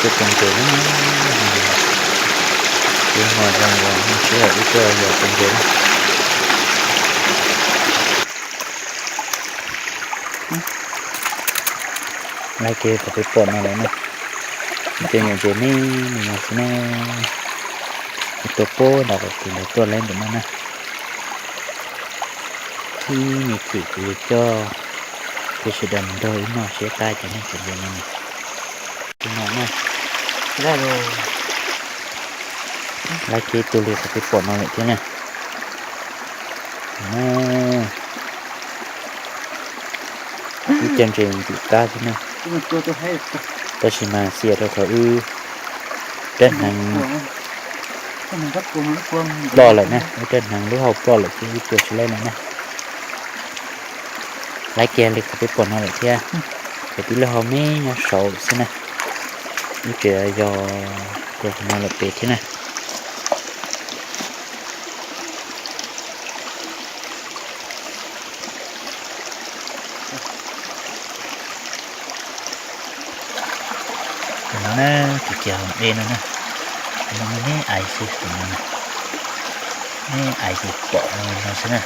Tuaj tau ntses na, ib hmo zoo uas hnub tshiab wb tuaj yos tau ntses na. Laiv kiag qhov peb pom no lawm na, ib co nyuam ntses me me no xwb na. Ib tuaj puag nram qhov twg ntawd tuaj laiv ntawm no na. Ib me chim kuv yuav coj peb sawv daws mus nrog wb noj siab qab cov neeg tseem ntses no na. Tus no na, laiv kiag tus li qhov peb pom no lawm thiab na. Ib co ntses ntxim qab xwb na. Tab sis mas xiam rau qhov wb rab hneev ploj lawm na, wb rab hneev lub hau ploj lawm ces wb tua tsis laib no na. Laiv kiag li qhov peb pom no lawm thiab, ces tib lub hau me nyob saud xwb na. Wb tseem yog tua qhov no lawm pem thiab na. Tus no na, tus kiag hauv dej no na, tus no neb ais xwb, tus no na, neb ais ces pom no xwb na.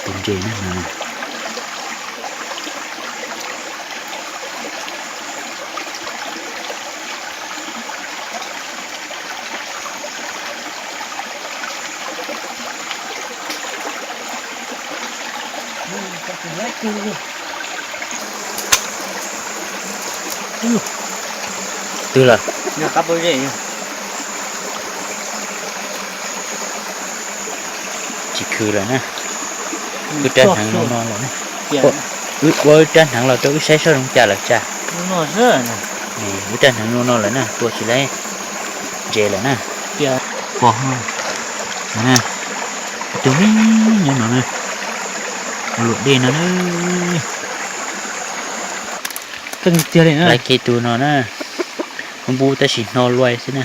Tus ntses na no na. Twg lawm? Tsis khwv lawm na. Wb rab hneev no no lawm na. Ua wb rab hneev los rau wb saib seb zoo cas lawm tsam. Wb rab hneev no no lawm na, tua tsis laib ntses lawm na. Pom, tus me nyob no na, ua luam dej no na. Laiv kiag tus no na, npub tab sis hno luaj xwb na.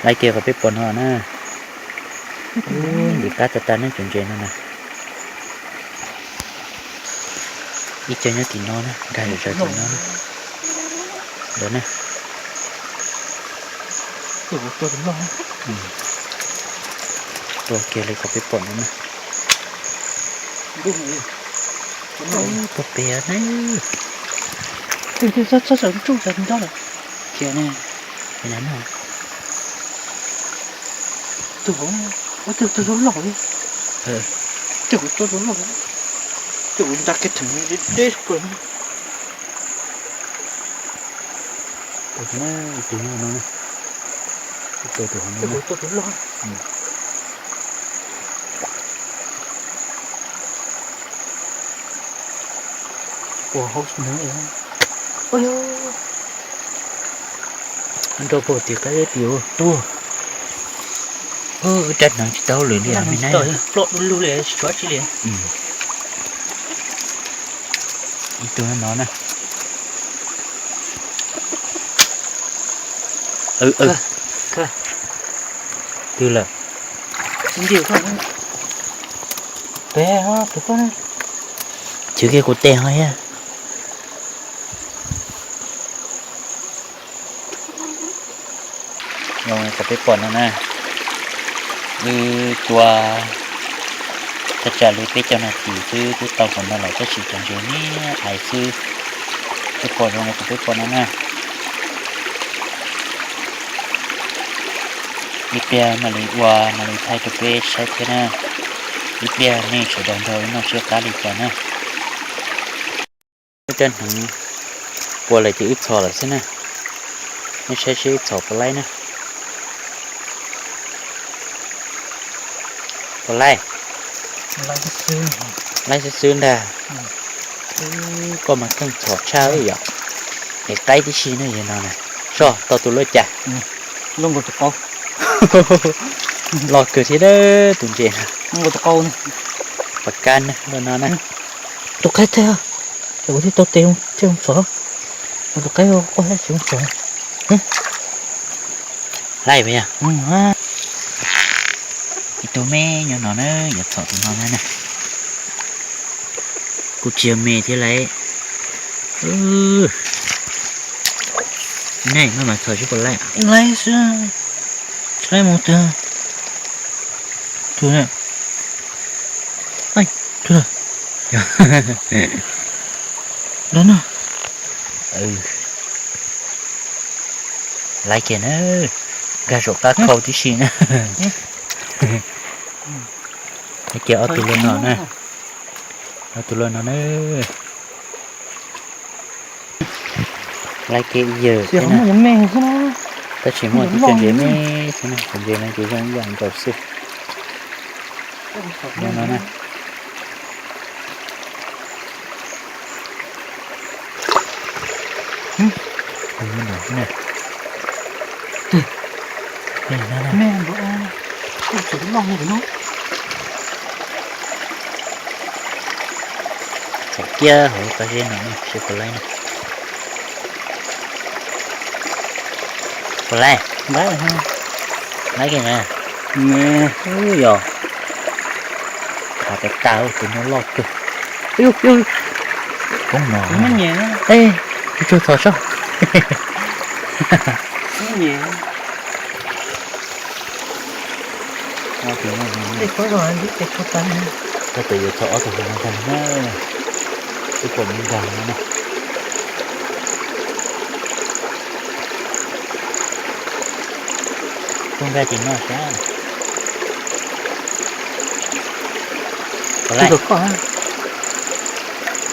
Laiv kiag qhov peb pom no na. Ntxim qab tag tag ne, cov ntses no na. Ib co nyob tim no na, nkag zom zaws tim no na. Ntawd na. Tua kiag li qhov peb pom no na. Puag pem na. Txhob txhob sawv ntsuj sawv nrab lawm. Tiag ne. Tus hauv, ua tus tus loj loj li. Coj kuv tua tus loj, coj kuv nta kiag theem deb deb puag. Tus no, tus no, tus no, tus no. Ua hauv tsis hnov li. Ua yog nrau puag tim qab tim ua tuag. Wb rab hneev tsis tau hauj lwm li me na. Ploj du lug li tsis tshuav tsi li. Ib tug no na. Twg lawm? Peb, tus koj na. Chwv kiag kuv tes ho thiab. Zoo li qhov peb pom no na, wb tua thaj tsam li peb caug nas this xwb twb tau qhov no lawm, tab sis cov ntses niaj ais xwb. Peb pom zoo li qhov peb pom no na. Ib pliag mam li ua mam li thaij rau peb saib thiab na. Ib pliag nej sawv daws nrog wb noj siab qab li cas na. Wb rab hneev puas lawm ces wb txhom lawm xwb na. Nej saib seb wb txhom puas laib na. Puas laib? Laib xwb xwb ntag. Koj mas keej txhom tshaj yom. Es qaib tib si ne yog no na. Soj tau tus luaj cas? Los kawg thiab tus ntses. Pas kab na, luaj no na. Tus qaib thiaj, kuv thiaj tau tes thiaj zoo txhom. Tus qaib quaj thiab tsis zoo txhom. Laib puas yog? Ib tug me nyob no na, yuav txhom tus no na. Kuj tsis yog me thiab lauj. Nej maj mam txhom sib puas laij. Laij xwb, tsis laij mus twg. Tus ne, tus da no. Laij kiag na, nkag saum qab khau tib si na. Laij kiag ob tug luaj no na, ob tug luaj no na. Laij kiag ib yam thiab na, tab sis muaj tib co ntses me xwb na, cov ntses no ces zoo ib yam ntsaum xwb. No na. Txhom kiag hauv qab zeb no seb puas laij na. Puas laij? Laij kiag na. Yog khav tas tas, tus no loj kawg. Koob no, tsuag txhom soj. Tab tom yuav txhom ob tug hauv no tag na, ib puas me ntag no na. Tuaj nkag ces noj sab.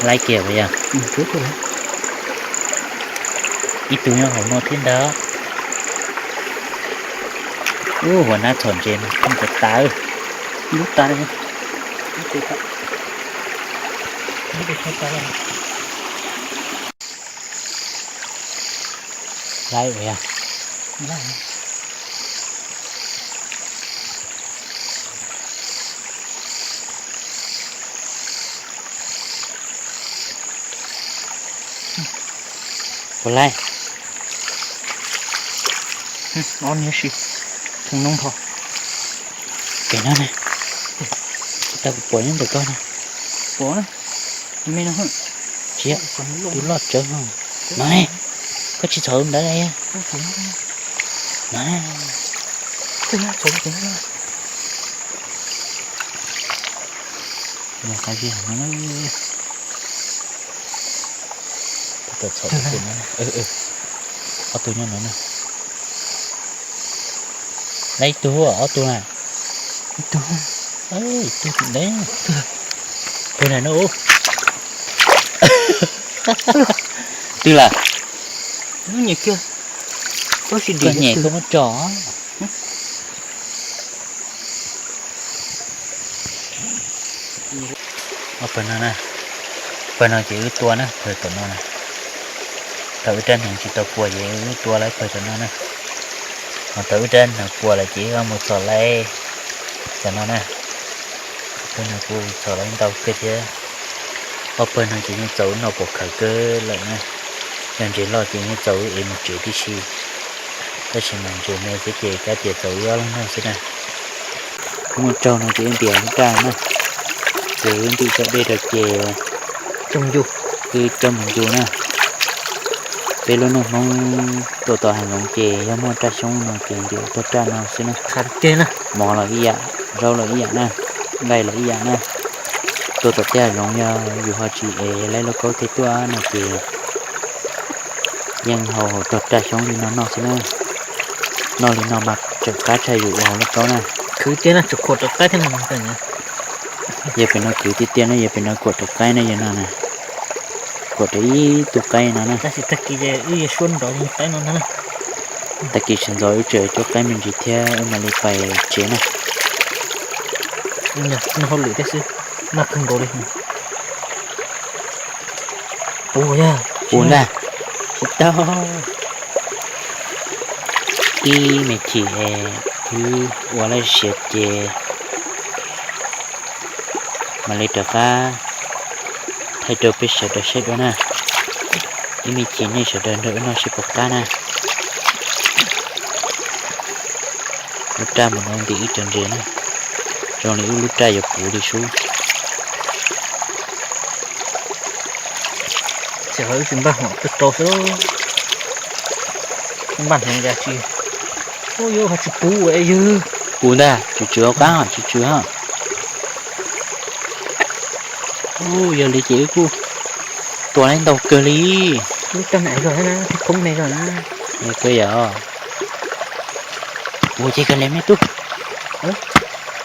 Laij kiag puas yog? Ib tug nyob hauv no thiab ntag. Ub, hua nab txhom ntses mas koob tas tas. Laij puas yog? Puas laij? Ob niag si, thoob noob nrho. Pem no ne, tsis tau kuv pom nyob ntawm koj na. Pom na, me no. Tsis yog, tus loj tsawv no. No ne, koj tsis txhom ntawd li. No ne. Qab zib no. Tab tom txhom tus no, ob tug nyob no na. Laij ib tug, ob tug na. Ib tug, ib tug tim ntawd. Tus na no. Twg lawm? Koj nyem koj muab tso. Pawg no na, pawg no ces wb tua na, pawg tom no na. Thaum wb rab hneev tsis tau puas ces wb tua lawm pawg tom no na. Ho thaum wb rab hneev puas lawm ces wb mus txhom lawm tom no na. Pawg no kuj txhom lawm ntau kawg thiab. Ob pawg no ces yeej txaus wb noj pom khawv kawg lawm na. Yog ntses loj ces yeej txaus wb ev mus tsev tib si. Tab sis mas ntses me xwb ces kav tias txaus wb ob leeg noj xwb na. Wb mus tsaug no ces wb ntiav lub raj na, ces wb ntim cov dej rau ces wb coj mus ncu na. Peb lub neej Hmoob tuaj tom hav zoov ces yog muaj raj xyoob no ces ntiav tog raj no xwb na. Mov los ib yam, zaub los ib yam na, nqaij los ib yam na. Tuaj tom tej hav zoov yog yus ho tsis ev lauj kaub thiab tuaj no ces yeej haus haus tog raj xyoob li no noj xwb na. Noj li no mas tseem qab tshaj yus ua hauv lauj kaub na. Khwv tiag na, tseem khuam rov qab thiab no. Yog pem no khwv tiag tiag na, yog pem no khuam rov qaib na, yog no na. Khuam rau ib tug qaib no na. Tab sis tag kis wb yuav suab nrov qaib no ntag na. Tag kis sawv ntxov wb tseem cuab qaib me ntsis thiab wb mam li pais tsev na. Noj hauj lwm thiab xwb, noj kawg nkaus li. Puas yog? Puas ntag. Tsis tau. Ib me chim wb ua laj siav ces mam li rov qab thaij rau peb sawv daws saib dua na. Ib me chim nej sawv daws nrog wb noj seb puas qab na. Lub raj mus no ntim wb cov ntses na, zoo li wb lub raj yuav puv li sub. Wb tsis npaj hom tuaj rau xwb. Npaj hneev cas tsis, ua yuav ho tsis puv ua ywg. Puv ntag, tsw tsw hauv qab hos tsw tsw hos. Ub, yog li ces wb kuj tua tau ntau kawg li. Lub raj me zog na, khoob me zog na. Kawg yog. Ua ces kawg li me tub.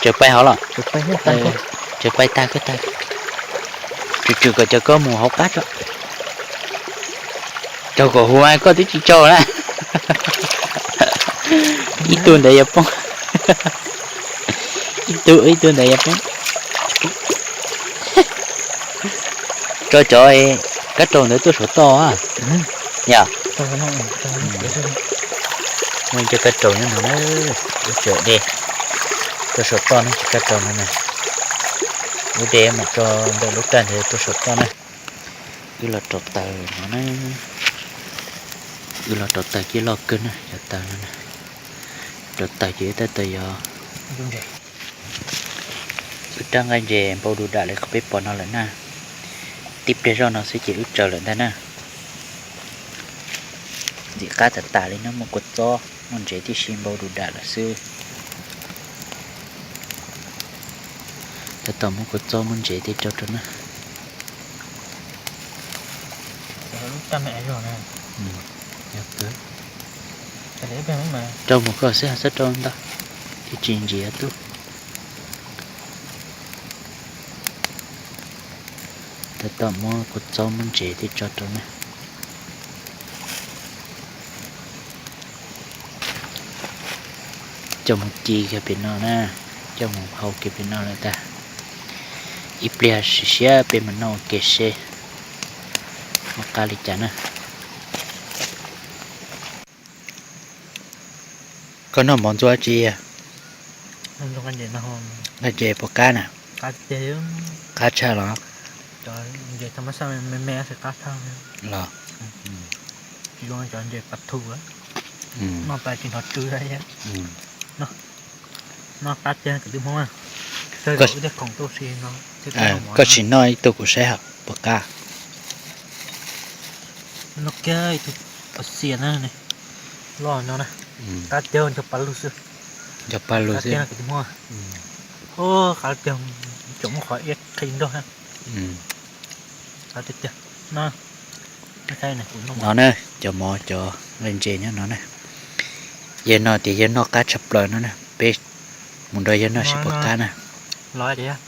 Tseem pais hauv los? Tseem pais tag kawg tag. Tsw tsw kom cov koj mus hauv qab tso. Raug kom huv koj twb tsis tsaug na. Ib tug ntawd yuav poob. Ib tug, ib tug ntawd yuav poob. Tso cov kab raus ntawd tuaj saum toj. Yog. Muaj ib co kab raus nyob no na. Wb tseem de tuaj saum toj na, cov kab raus no na. Wb de mus tso ntawm lub raj ntawd tuaj saum toj na. Wb los rauv taws no na. Wb los rauv taws cia loj kawg na, cov taws no na. Rauv taws ces wb tab tom yog wb rab nqaij ntses npau du dam li qhov peb pom no lawm na. Tib pliag zoj no xwb ces wb tsaws lawm ntag na. Ntxim qab tas tas li na, muaj kua txob muaj ntsev tib si npau du dam lawm xwb. Tab tom muaj kua txob muaj ntsev thiaj tso rau na. Rau mus koj xwb, txhob rau ntau thiaj tsis ntsim tub. Tab tom muab kua txob muab ntsev thiaj tso rau na. Coj mus ci kiag pem no na, coj mus hau kiag pem no lawm ntag. Ib pliag siav siav peb mam noj ua ke seb muaj qab li cas na. Koj noj mov ntxuav tsi? Nqaij ntses puas qab na? Qab tshaj los? Los, koj sim noj ib tug kuv saib hos puas qab. Noj kiag ib tug pas xias na, loj no na. Qab tiag, ncho pa lug xwb. Ncho pa lug xwb. Qab tiag, tseem muaj qhov iab qhi nrog. Qab tiag tiag. No na, cov mov cov nqaij ntses nyob no na. Yawg no tias yawg noj qab tshaj plaws no na, peb mus nrog yawg noj seb puas qab na. Los tias